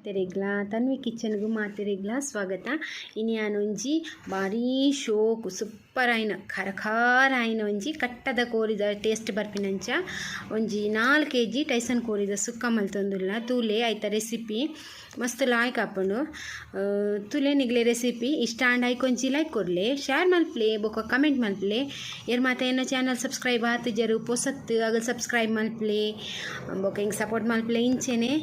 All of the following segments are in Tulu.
ಮಾತೆರೆಗ್ಲಾ ತನ್ವಿ ಕಿಚನ್ಗು ಮಾತೆರೆಗ್ಲಾ ಸ್ವಾಗತ. ಇನಿ ಬಾರೀ ಶೋಕು ಸೂಪರ್ ಆಯಿನ ಖಾರ ಖಾರ ಆಯಿನ ಒಂಜಿ ಕಟ್ಟದ ಕೋರಿದ ಟೇಸ್ಟ್ ಬರ್ಪಿನಂಚ ಒಂಜಿ 4 ಕೆಜಿ ಟೈಸನ್ ಕೋರಿದ ಸುಕ್ಕ ಮಲ್ತೊಂದುಲ್ಲ. ತೂಲೆ ಐತ ರೆಸಿಪಿ ಮಸ್ತ್ ಲಾಯ್ಕ್ ಆಪುಂಡು. ತೂಲೆ ನಿಗ್ಲೆ ರೆಸಿಪಿ ಇಷ್ಟ ಆಂಡ ಐಕೊಂಜಿ ಲೈಕ್ ಕೊರ್ಲೆ, ಶೇರ್ ಮಲ್ಪ್ಲೆ, ಬೊಕ ಕಮೆಂಟ್ ಮಲ್ಪ್ಲೆ. ಏರ್ ಮಾತ ಎನ್ನ ಚಾನಲ್ ಸಬ್ಸ್ಕ್ರೈಬ್ ಆತುಜರು ಪೊಸತ್ತು ಅಗಲ್ ಸಬ್ಸ್ಕ್ರೈಬ್ ಮಲ್ಪ್ಲೆ, ಬೊಕ ಹಿಂಗೆ ಸಪೋರ್ಟ್ ಮಲ್ಪ್ಲೆ. ಇಂಚೆನೆ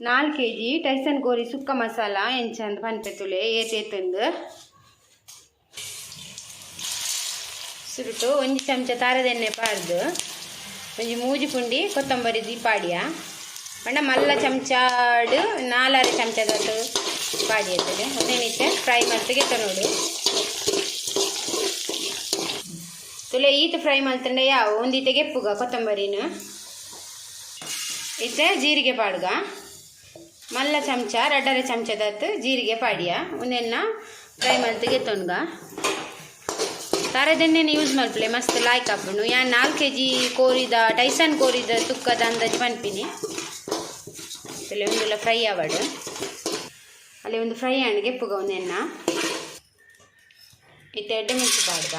4 ಕೆಜಿ ಟೈಸನ್ ಕೋರಿ ಸುಕ್ಕ ಮಸಾಲ ಎಂಚಂದ್ ಪನ್ಪೆ ತುಲೆ ಏತೇತಂದು. ಸುರುಟು ಒಂಜಿ ಚಮಚ ತಾರದೆಣ್ಣೆ ಪಾಡ್ದು ಒಂಜಿ ಮೂಜಿ ಪುಂಡಿ ಕೊತ್ತಂಬರಿ ದೀಪಾಡಿಯ ಪಂಡ ಮಲ್ಲ ಚಮಚಾಡು 4 ಚಮಚದಟ್ಟು ಪಾಡಿ ಇರ್ತದೆ. ಒಂದೇನಿತ್ತೆ ಫ್ರೈ ಮಲ್ತಿಗೆ ನೋಡು ತುಲೆ. ಈತ ಫ್ರೈ ಮಲ್ತಂಡೆ ಯಾವ ಒಂದೀತೆ ಗೆಪ್ಪುಗ ಕೊತ್ತಂಬರಿನ. ಇತ್ತೆ ಜೀರಿಗೆ ಪಾಡ್ಗ. ಮಲ್ಲ ಚಮಚ 2.5 ಚಮಚದತ್ತು ಜೀರಿಗೆ ಪಾಡಿಯ. ಒಂದೆನ್ನ ಫ್ರೈ ಮಲ್ತಿಗೆ ತೊನ್ಗ. ತಾರದೆಣ್ಣೆನ ಯೂಸ್ ಮಲ್ಪಲೆ, ಮಸ್ತ್ ಲಾಯ್ಕ್ ಆಪುಂಡು. ಯಾನ್ 4 ಕೆಜಿ ಕೋರಿದ ಟೈಸನ್ ಕೋರಿದ ತುಕ್ಕದ ಅಂದಾಜು ಪನ್ಪಿನಿ. ತುಲೆ ಒಂದುಲ ಫ್ರೈ ಆವಡು. ಅಲ್ಲಿ ಒಂದು ಫ್ರೈ ಆಂಡ್ ಗೆಪ್ಪುಗ ಒಂದೆನ್ನ. ಇತ್ತೆ ಎಡ್ಡೆ ಮೆಣಸು ಪಾಡ್ಗ.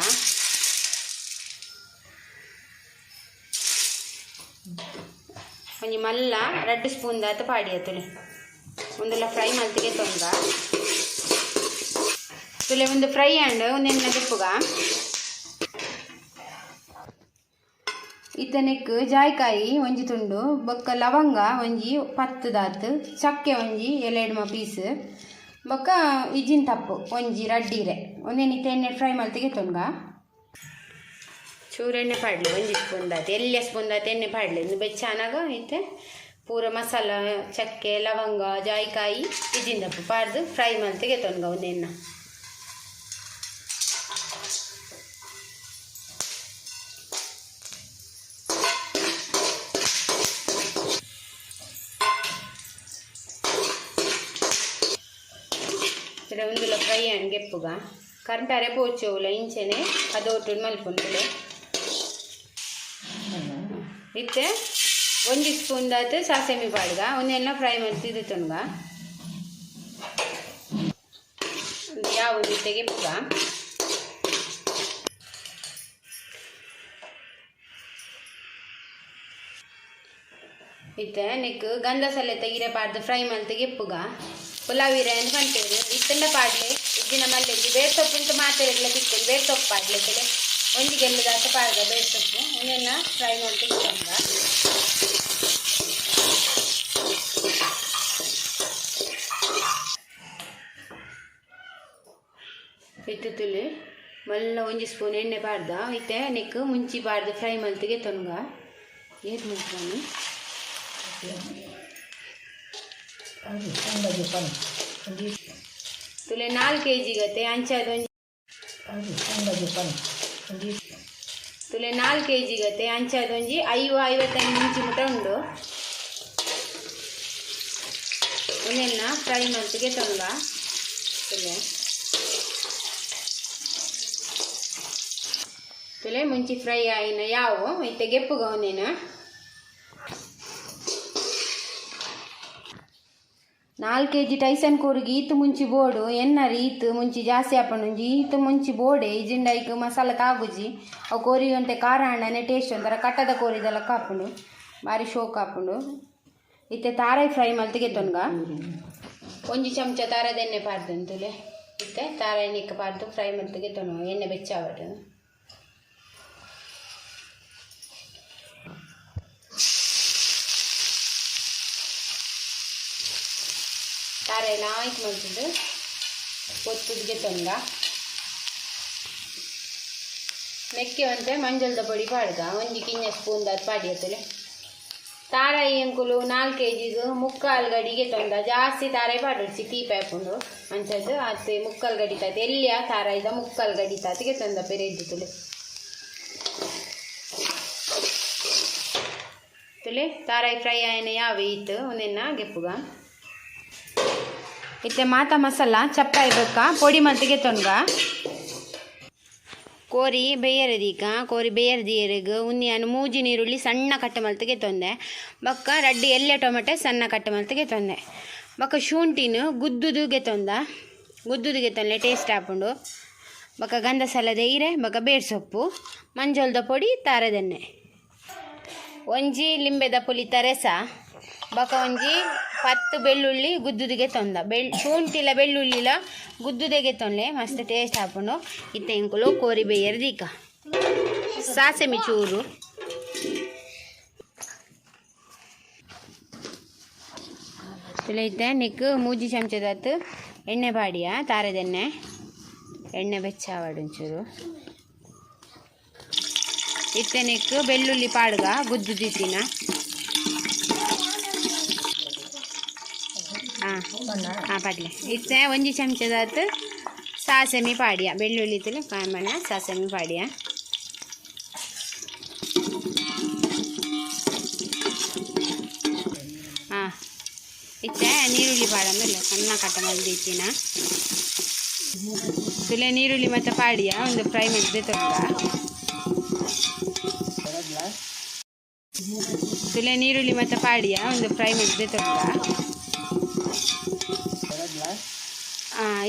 ಒಂಜಿ ಮಲ್ಲ 2 ಸ್ಪೂನ್ ದಾತ ಪಾಡಿಯ ತುಲೆ. ಒಂದೆಲ್ಲ ಫ್ರೈ ಮಲ್ತಿಗೆ ತೊಂಗ ತುಲೆ. ಒಂದು ಫ್ರೈ ಆಂಡ್ ಒಂದೆನ್ನ ಗೆಪ್ಪುಗ. ಇತ್ತನೆಕ್ ಜಾಯ್ಕಾಯಿ ಒಂಜಿ ತುಂಡು, ಬೊಕ್ಕ ಲವಂಗ ಒಂಜಿ 10 ದಾತ್, ಚಕ್ಕೆ ಒಂಜಿ ಎಲೆಡ್ಮ ಪೀಸ್, ಬೊಕ್ಕ ಇಜ್ಜಿನ ತಪ್ಪು ಒಂಜಿ ರಡ್ಡಿರೆ. ಒಂದೇನು ಇತ್ತೆ ಎಣ್ಣೆ ಫ್ರೈ ಮಲ್ತಿಗೆ ತೊನ್ಗ. ಚೂರು ಎಣ್ಣೆ ಪಾಡ್ಲಿ, ಒಂಜಿ ಸ್ಪೂನ್ ದಾತ್, ಎಲ್ಯ ಸ್ಪೂನ್ ದಾತ್ ಎಣ್ಣೆ ಪಾಡ್ಲಿ. ಇಂದು ಬೆಚ್ಚಾನಾಗ ಇತ್ತೆ ಪೂರ ಮಸಾಲ ಚಕ್ಕೆ ಲವಂಗ ಜಾಯ್ಕಾಯಿ ಇಜ್ಜಿನ ತಪ್ಪು ಪಾಡ್ದು ಫ್ರೈ ಮಲ್ತಿಗೆ ತೊನ್ಗ ಒಂದೆನ್ನ. ಒಂದುಲ ಫ್ರೈ ಆಂಡ್ ಗೆಪ್ಪುಗ. ಕರ್ಂಟಾರೆ ಪೋಚೋವುಲ ಇಂಚೆನೆ ಅದೊಟ್ಟು ಮಲ್ಪುಂಡುಲೆ. ಇತ್ತೆ ಒಂಜಿ ಸ್ಪೂನ್ ದಾತ್ ಸಾಸಮಿ ಪಾಡ್ಗ. ಒಂದೆಲ್ಲ ಫ್ರೈ ಮಲ್ತಿದ್ದು ತೊನ್ಗ. ಯಾವುದು ಇತ್ತೆ ಗೆಪ್ಪುಗ. ಇತ್ತೆ ನೆಕ್ ಗಂಧಸಲೆ ತೆಗಿರೆ ಪಾಡ್ದು ಫ್ರೈ ಮಲ್ತ್ ಗೆಪ್ಪುಗ. ಪುಲಾವ್ ಇರೆ ಅಂತ ಪನ್ಪೆರ್. ಇತ್ತಂಡ ಪಾಡ್ಲೆ ಇಜ್ಜಿನ ಮಲ್ಲೆಜ್ಜಿ. ಬೇರ್ ಸೊಪ್ಪು ಮಾತೆರೆಗ್ಲ ತಿಕ್ಕುಂಡು. ಬೇರ್ ಸೊಪ್ಪು ಪಾಡ್ಲೆ ತಲೆ. ಒಂಜಿ ಗೆಲ್ಲುದಾತ ಪಾಡ್ಗ ಬೇರ್ ಸೊಪ್ಪು. ಒಂದೆನ್ನ ಫ್ರೈ ಮಲ್ತ್ ಗೆತ್ತೊಂಗ. ಇತ್ತೆ ತುಲೆ ಮಲ್ಲ ಒಂಜಿ ಸ್ಪೂನ್ ಎಣ್ಣೆ ಪಾಡ್ದ. ಇತ್ತೆ ನೆಕ್ ಮುಂಚಿ ಪಾಡ್ದು ಫ್ರೈ ಮಲ್ತ್ ಗೆತ್ತೊನ್ಗ. ಏತ್ ಮುಂಚಿ ಮಾಮಿ? ತುಲೆ 4 ಕೆಜಿ ಗತೆ ಅಂಚಾದ್ ಒಂಜಿ ತುಲೆ 4 ಕೆಜಿ ಗತೆ ಅಂಚಾದ್ ಒಂಜಿ 50 55 ಮುಂಚಿ ಮುಟ ಉಂಡು. ಒಂದೆನ್ನ ಫ್ರೈ ಮಲ್ತಿಗೆ ತೊಂಗ ತುಲೆ. ತುಲೆ ಮುಂಚಿ ಫ್ರೈ ಆಯಿನ ಯಾವು ಇತ್ತೆ ಗೆಪ್ಪುಗ ಒಂದೇನ. 4 ಕೆಜಿ ಟೈಸನ್ ಕೋರಿಗೆ ಈತ್ ಮುಂಚಿ ಬೋಡು. ಎನ್ನರ್ ಈತ್ ಮುಂಚಿ ಜಾಸ್ತಿ ಆಪುಂಡು. ಈತ್ ಮುಂಚಿ ಬೋಡೆ ಇಜಿಂಡ ಐಕ್ ಮಸಾಲ ತಾಗುಜಿ. ಅವು ಕೋರಿ ಒಂತೆ ಖಾರ ಆಂಡನೆ ಟೇಸ್ಟ್ ಒಂಥರ ಕಟ್ಟದ ಕೋರಿದೆಲ್ಲ ಕಾಪುಂಡು, ಬಾರಿ ಶೋಕ್ ಆಪುಂಡು. ಇತ್ತೆ ತಾರಾಯಿ ಫ್ರೈ ಮಲ್ತಿಗೆ ತೊನ್ಗ. ಒಂಜಿ ಚಮಚ ತಾರದ ಎಣ್ಣೆ ಪಾಡ್ದು ತುಲೆ. ಇತ್ತೆ ತಾರಾಯಿ ನಿಕ್ಕ ಪಾಡ್ದು ಫ್ರೈ ಮಲ್ತಿಗೆ ತೊನು. ಎಣ್ಣೆ ಬೆಚ್ಚಾವಡು. ತಾರಾಯಿ ಲಾಯ್ಕ್ ಮಲ್ತುದು ಪೊತ್ತುದಿಗೆ ತೊಂಗ. ಮೆಕ್ಕೆ ಒಂತೆ ಮಂಜಲ್ದ ಪೊಡಿ ಪಾಡ್ಗ. ಒಂಜಿ ಕಿಂಜ ಸ್ಪೂನ್ ದಾತ್ ಪಾಡಿಯತ್ತಲೆ. ತಾರಾಯಿ ಎಂಕುಲು 4 ಕೆಜಿಗ್ 3/4 ಗಡಿಗೆ ತೊಂದ. ಜಾಸ್ತಿ ತಾರಾಯಿ ಪಾಡೊಡ್ಚಿ, ತೀಪೆ ಆಪುಂಡು. ಅಂಚದ್ ಆತೆ 3/4 ಗಡಿ ತಾತೆ ಎಲ್ಯ ತಾರಾಯಿದ 3/4 ಗಡಿ ತಾತಿಗೆ ತೊಂದ ಪೆರೆದ್ದು ತುಲೆ. ತುಲೆ ತಾರಾಯಿ ಫ್ರೈ ಆಯಿನ ಯಾವ ಈತ್ ಒಂದೆನ್ನ ಗೆಪ್ಪುಗ. ಇತ್ತೆ ಮಾತ ಮಸಾಲ ಚಪ್ಪಾಯಿ ಬೊಕ್ಕ ಪೊಡಿ ಮಲ್ತಿಗೆ ತೊನ್ಗ. ಕೋರಿ ಬೇಯರದೀಗ ಕೋರಿ ಬೇಯರದೀಯರೆಗ್ ಉನ್ನಿಯನ್ನು ಮೂಜಿ ನೀರುಳ್ಳಿ ಸಣ್ಣ ಕಟ್ಟೆ ಮಲ್ತಿಗೆ ತೊಂದೆ. ಬೊಕ್ಕ ರಡ್ಡ್ ಎಲ್ಯ ಟೊಮೆಟೊ ಸಣ್ಣ ಕಟ್ಟೆ ಮಲ್ತಿಗೆ ತೊಂದೆ. ಬೊಕ ಶುಂಠಿನ ಗುದ್ದುದು ಗೆತೊಂದ ಗುದ್ದುದು ಗೆತೊನ್ಲೆ ಟೇಸ್ಟ್ ಆಪುಂಡು ಬೊಕ ಗಂಧಸಲದ ಇರೆ ಬೊಕ ಬೇರ್ ಸೊಪ್ಪು ಮಂಜೊಲ್ದ ಪೊಡಿ ತಾರೆದೆಣ್ಣೆ ಒಂಜಿ ಲಿಂಬೆದ ಪುಲಿತ ರಸ ಬೊಕ ಒಂಜಿ 10 ಬೆಳ್ಳುಳ್ಳಿ ಗುದ್ದುದಿಗೆ ತೊಂದ ಶುಂಠಿಲ ಬೆಳ್ಳುಳ್ಳಿಲ ಗುದ್ದುದೆಗೆ ತೊಂದೆ ಮಸ್ತ್ ಟೇಸ್ಟ್ ಆಪುಂಡು ಇತ್ತೆ ಎಂಕುಲು ಕೋರಿ ಬೇಯರ್ ದೀಕ ಸಾಸೆಮಿ ಚೂರು ಇತ್ತೆ ನಿಕ್ ಮೂಜಿ ಚಮಚದಾತ್ ಎಣ್ಣೆ ಪಾಡಿಯ ತಾರೆದೆಣ್ಣೆ ಎಣ್ಣೆ ಬೆಚ್ಚಾವಡು ಒಂಚೂರು ಇತ್ತೆ ನಿಕ್ ಬೆಳ್ಳುಳ್ಳಿ ಪಾಡ್ಗ ಗುದ್ದು ದಿತ್ತಿನ ಹಾಂ ಹಾಂ ಪಾಡ್ಲೆ ಇತ್ತೆ ಒಂಜಿ ಚಮಚದಾತ್ ಸಾಸಮಿ ಪಾಡಿಯ ಬೆಳ್ಳುಳ್ಳಿ ತಿಳಿ ಕಾಮಣ ಸಾಸಮಿ ಪಾಡಿಯ ಹಾಂ ಇತ್ತೆ ನೀರುಳ್ಳಿ ಪಾಡಂದಿಲ್ಲ ಸಣ್ಣ ಕಟ್ಟ ಮಲ್ದಿತ್ತಿನ ತುಲೆ ನೀರುಳ್ಳಿ ಮತ್ತು ಪಾಡಿಯ ಒಂದು ಫ್ರೈ ಮಾಡಿದೆ ತೊಂದ ತುಲೆ ನೀರುಳ್ಳಿ ಮತ್ತು ಪಾಡಿಯ ಒಂದು ಫ್ರೈ ಮಾಡಿದೆ ತೊಂದ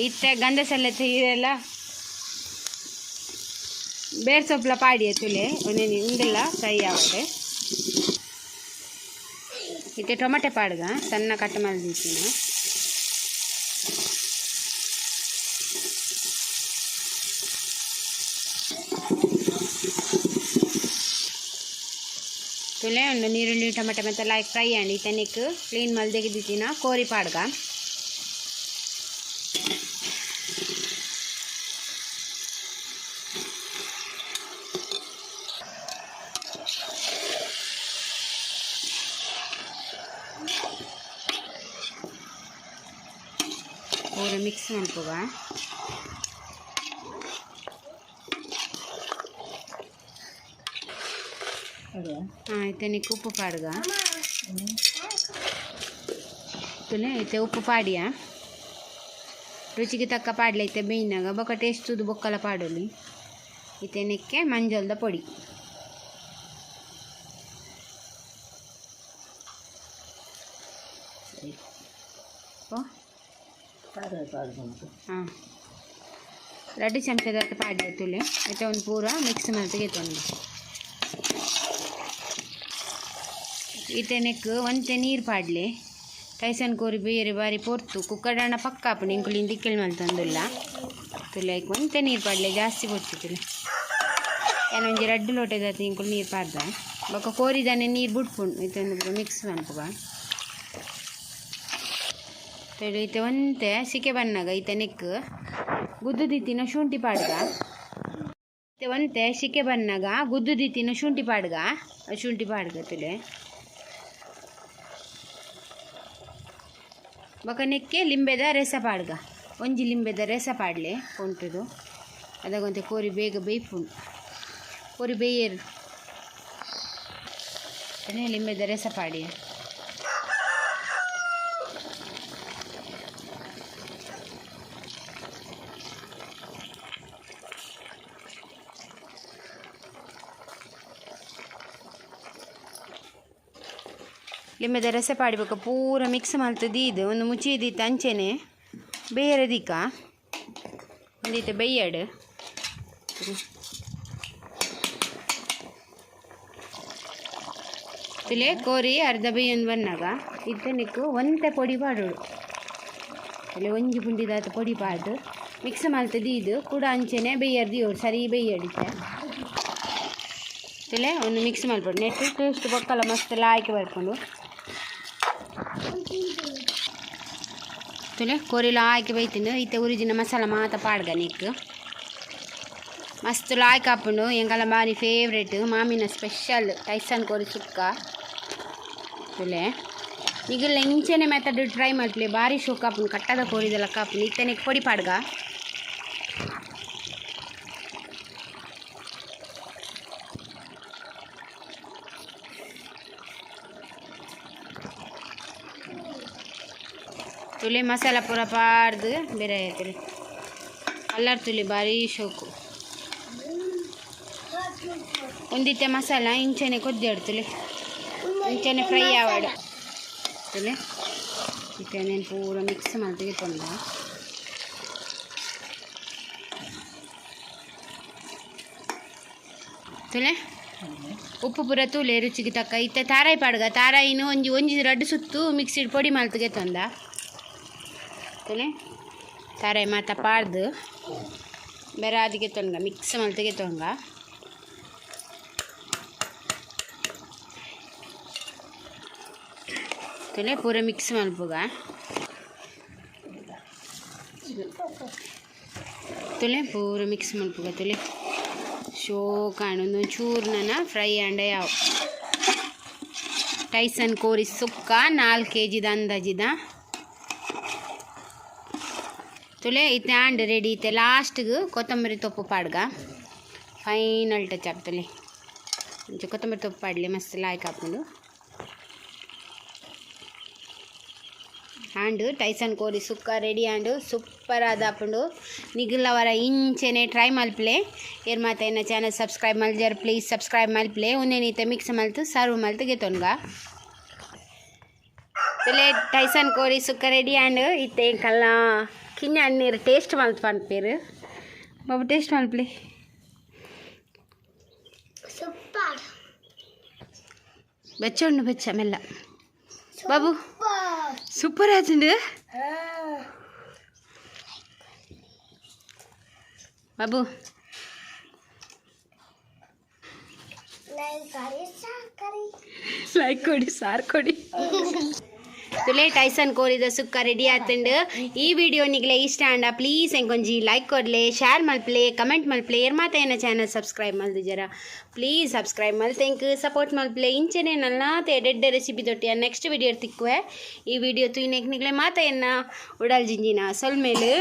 ಇತ್ತೆ ಗಂಧಸಲತ್ತೆ ಇದೆಲ್ಲ ಬೇರ್ ಸೊಪ್ಪಲ ಪಾಡಿಯ ತುಲೆ ಒಂದೇನು ಇಂದೆಲ್ಲ ಫ್ರೈ ಆವಡೆ ಇತ್ತೆ ಟೊಮೆಟೊ ಪಾಡ್ಗ ಸಣ್ಣ ಕಟ್ ಮಲ್ದಿತ್ತಿನ ತುಲೆ ಒಂದು ನೀರುಳ್ಳಿ ಟೊಮೆಟೊ ಮತ್ತೆ ಲೈಕ್ ಫ್ರೈ ಆಂಡ್ ಇತ್ತನಿಕ್ ಕ್ಲೀನ್ ಮಲ್ದೆಗಿದ್ದಿನ ಕೋರಿ ಪಾಡ್ಗ ಪೂರ ಮಿಕ್ಸ್ ಮಲ್ಪುಗ ಇತ್ತೆ ಉಪ್ಪು ಪಾಡ್ಗ ತುಲೆ ಇತ್ತೆ ಉಪ್ಪು ಪಾಡಿಯ ರುಚಿಗೆ ತಕ್ಕ ಪಾಡ್ಲೆ ಇತ್ತೆ ಬೇಯ್ನಾಗ ಬೊಕ ಟೇಸ್ಟ್ ತೂದು ಬೊಕ್ಕಲ ಪಾಡೊಲಿ ಇತ್ತೆ ನೆಕ್ಕೆ ಮಂಜೊಲ್ದ ಪೊಡಿ ಹಾಂ 2 ಚಮಚದ ಪಾಡಿಯ ತುಲೆ ಇತ್ತೆ ಒಂದು ಪೂರ ಮಿಕ್ಸ್ ಮಲ್ತ್ ಗೆತೊಂಡು ಇತ್ತೆ ನೆಕ್ ಒಂತೆ ನೀರು ಪಾಡ್ಲೆ ಟೈಸನ್ ಕೋರಿ ಬೇರೆ ಬಾರಿ ಪೊರ್ತು ಕುಕ್ಕಡಣ್ಣ ಪಕ್ಕ ಆಪುಂಡು ಎಂಕುಲು ಇಂದಿಕ್ಕೆಲ್ ಮಲ್ತೊಂದುಲ್ಲ ತುಲೆ ಐಕ್ ಒಂತೆ ನೀರು ಪಾಡ್ಲೆ ಜಾಸ್ತಿ ಪೊರ್ತು ತುಲೆ ಏನೊಂಜಿ 2 ಲೋಟೆದಾತ್ ಎಂಕುಲು ನೀರು ಪಾಡ್ದ ಬೊಕ ಕೋರಿದಾನೆ ನೀರು ಬುಡ್ಪುಂಡು ಇತ್ತೆ ಒಂದು ಮಿಕ್ಸ್ ಮನ್ಪುಗ ತುಲೆ ಇತ್ತೆ ಒಂತೆ ಸಿಕೆ ಬನ್ನಾಗ ಇತ್ತೆ ನೆಕ್ ಗುದ್ದುದಿತ್ತಿನ ಶುಂಠಿ ಪಾಡ್ಗ ಇತ್ತೆ ಒಂತೆ ಸಿಕೆ ಬನ್ನಾಗ ಗುದ್ದುದಿತ್ತಿನ ಶುಂಠಿ ಪಾಡ್ಗ ಶುಂಠಿ ಪಾಡ್ಗ ತುಲೆ ಬೊಕ ನೆಕ್ಕೆ ಲಿಂಬೆದ ರಸ ಪಾಡ್ಗ ಒಂಜಿ ಲಿಂಬೆದ ರಸ ಪಾಡ್ಲೆ ಉಂಟುದು ಅದಗೊಂತೆ ಕೋರಿ ಬೇಗ ಬೇಯ್ಪುಂಡು ಕೋರಿ ಬೇಯರು ಲಿಂಬೆದ ರಸ ಪಾಡಿಯ ಲಿಂಬೆದ ರಸ ಪಾಡಿಬೇಕು ಪೂರ ಮಿಕ್ಸ್ ಮಲ್ತದ್ದು ಇದು ಒಂದು ಮುಚ್ಚಿ ಇದ್ದಿತ್ತು ಅಂಚೆನೆ ಬೇರೆ ದಿಕ್ಕ ಒಂದೀತ ಬೇಯಡು ತುಲೆ ಕೋರಿ ಅರ್ಧ ಬೇಯೊಂದು ಬನ್ನಾಗ ಇತ್ತನಿಕ್ಕು ಒಂತೆ ಪೊಡಿ ಪಾಡೋಡು ಅಲ್ಲಿ ಒಂಜಿ ಪುಂಡಿದಾತ ಪೊಡಿ ಪಾಡು ಮಿಕ್ಸ್ ಮಲ್ತದ್ದು ಇದು ಕೂಡ ಅಂಚೆನೆ ಬೇಯರ್ದಿ ಸರಿ ಬೇಯಡಿತೆ ತುಲೆ ಒಂದು ಮಿಕ್ಸ್ ಮಲ್ಪಡು ನೆಟ್ ಟೇಸ್ಟ್ ಬೊಕ್ಕಲ ಮಸ್ತ್ ಲಾಯ್ಕೆ ಬರ್ಕೊಂಡು ತುಲೆ ಕೋರಿಲ ಆಯ್ಕೆ ಬೈತಿಂದು ಇತ್ತೆ ಉರಿಜಿನ ಮಸಾಲ ಮಾತ ಪಾಡ್ಗ ನಿಕ್ ಮಸ್ತ್ ಲಾಯ್ಕ್ ಆಪುಂಡು ಎಂಕಲ ಬಾರಿ ಫೇವ್ರೇಟ್ ಮಾಮಿನ ಸ್ಪೆಷಲ್ ಟೈಸನ್ ಕೋರಿ ಸುಕ್ಕ ತುಲೆ ಈಗೆಲ್ಲ ಇಂಚೆನೆ ಮೆಥಡ್ ಟ್ರೈ ಮಲ್ಪಲೆ ಬಾರಿ ಶೋಕ್ ಆಪುಂಡು ಕಟ್ಟದ ಕೋರಿದ ಲೆಕ್ಕ ಆಪುಂಡು ಇತ್ತೆ ನೆಕ್ ಪೊಡಿ ಪಾಡ್ಗ ತುಲೆ ಮಸಾಲ ಪೂರ ಪಾಡ್ದು ಬೇರೆ ತುಲೆ ಕಲರ್ ತುಲೆ ಭಾರಿ ಶೋಕು ಒಂದಿತ್ತೆ ಮಸಾಲ ಇಂಚೆನೆ ಕೊದ್ದಿಡ್ತುಲೆ ಇಂಚೆನೆ ಫ್ರೈ ಆವಾಡು ತುಲೆ ಇತ್ತೆ ಪೂರ ಮಿಕ್ಸ್ ಮಲ್ತಿಗೆ ತೊಂದ ತುಲೆ ಉಪ್ಪು ಪೂರ ತೂಲೆ ರುಚಿಗೆ ತಕ್ಕ ಇತ್ತೆ ತಾರಾಯಿ ಪಾಡ್ಗ ತಾರಾಯಿನ ಒಂಜಿ ಒಂಜಿ ರಡ್ಡು ಸುತ್ತು ಮಿಕ್ಸಿಡ್ ಪೊಡಿ ಮಲ್ತಿಗೆ ತೊಂದ ತುಲೆ ತಾರಾಯಿ ಮಾತ ಪಾಡ್ದು ಬೇರೆ ಅದಕ್ಕೆ ತೊಂಗ ಮಿಕ್ಸ್ ಮಲ್ತಿಗೆ ತೊಂಗ ತುಲೆ ಪೂರ ಮಿಕ್ಸ್ ಮಲ್ಪುಗ ತುಲೆ ಪೂರ ಮಿಕ್ಸ್ ಮಲ್ಪುಗ ತುಲೆ ಶೋಕಾಂಡ್ ಒಂದೊಂದು ಚೂರು ಫ್ರೈ ಆಂಡ ಯಾವ ಟೈಸನ್ ಕೋರಿ ಸುಕ್ಕ 4 ಕೆಜಿದ ಅಂದಾಜಿದ ತುಲೆ ಇತ್ತೆ ಆಂಡ್ ರೆಡಿ ಇತ್ತೆ ಲಾಸ್ಟ್ಗೆ ಕೊತ್ತಂಬರಿ ತೊಪ್ಪು ಪಾಡ್ಗ ಫೈನಲ್ ಟಚ್ ಆಪ್ತಲೆ ಒಂಚೂರು ಕೊತ್ತಂಬರಿ ತೊಪ್ಪು ಪಾಡ್ಲೆ ಮಸ್ತ್ ಲಾಯ್ಕ್ ಆಪುಂಡು ಆಂಡ್ ಟೈಸನ್ ಕೋರಿ ಸುಕ್ಕ ರೆಡಿ ಆಂಡ್ ಸೂಪರ್ ಆದಾಪುಂಡು ನಿಗುಲವರ ಇಂಚೆನೆ ಟ್ರೈ ಮಲ್ಪ್ಲೆ ಏರ್ ಮಾತ ಎನ್ನ ಚಾನಲ್ ಸಬ್ಸ್ಕ್ರೈಬ್ ಮಲ್ಜರ್ ಪ್ಲೀಸ್ ಸಬ್ಸ್ಕ್ರೈಬ್ ಮಲ್ಪ್ಲೆ ಉಂದೆನೀತೆ ಮಿಕ್ಸ್ ಮಲ್ತು ಸರ್ವ್ ಮಲ್ತು ಗೆತೊನ್ಗ ತುಲೆ ಟೈಸನ್ ಕೋರಿ ಸುಕ್ಕ ರೆಡಿ ಆಂಡ್ ಇತ್ತೆ ಕಲ್ಲ ಕಿನ್ನ ನೀರು ಟೇಸ್ಟ್ ಮಲ್ತು ಪನ್ಪೇರು ಬಾಬು ಟೇಸ್ಟ್ ಮಲ್ಪ್ಲೆ ಸೂಪರ್ ಬೆಚ್ಚ ಉಂಡು ಬೆಚ್ಚ ಮೆಲ್ಲ ಬಾಬು ಸೂಪರ್ ಆತುಂಡು ಬಾಬು ಲೈಕ್ ಕೊಡಿ ಸಾರ್ ಕೊಡಿ ತುಲೆ ಟೈಸನ್ ಕೋರಿದ ಸುಕ್ಕ ರೆಡಿ ಆತುಂಡು ಈ ವಿಡಿಯೋ ನಿಗ್ಲೆ ಇಷ್ಟ ಆಂಡ ಪ್ಲೀಸ್ ಎಂಕೊಂಜಿ ಲೈಕ್ ಕೊಡ್ಲೆ ಶೇರ್ ಮಲ್ಪ್ಲೆ ಕಮೆಂಟ್ ಮಲ್ಪ್ಲೆ ಏರ್ ಮಾತ ಏನ ಚಾನಲ್ ಸಬ್ಸ್ಕ್ರೈಬ್ ಮಲ್ದು ಜರ ಪ್ಲೀಸ್ ಸಬ್ಸ್ಕ್ರೈಬ್ ಮಲ್ತೆಂಕ್ ಸಪೋರ್ಟ್ ಮಲ್ಪ್ಲೆ ಇಂಚೆನೆ ನಲ್ಲಾತೆ ಎಡೆಡ್ಡೆ ರೆಸಿಪಿ ತೊಟ್ಟಿಯ ನೆಕ್ಸ್ಟ್ ವಿಡಿಯೋ ತಿಕ್ಕುವೆ ಈ ವಿಡಿಯೋ ತುಯ್ನೆಕ್ ನಿಗ್ಲೆ ಮಾತ ಎನ್ನ ಉಡಲ್ ಜಿಂಜಿನ ಸೊಲ್ಮೇಲು.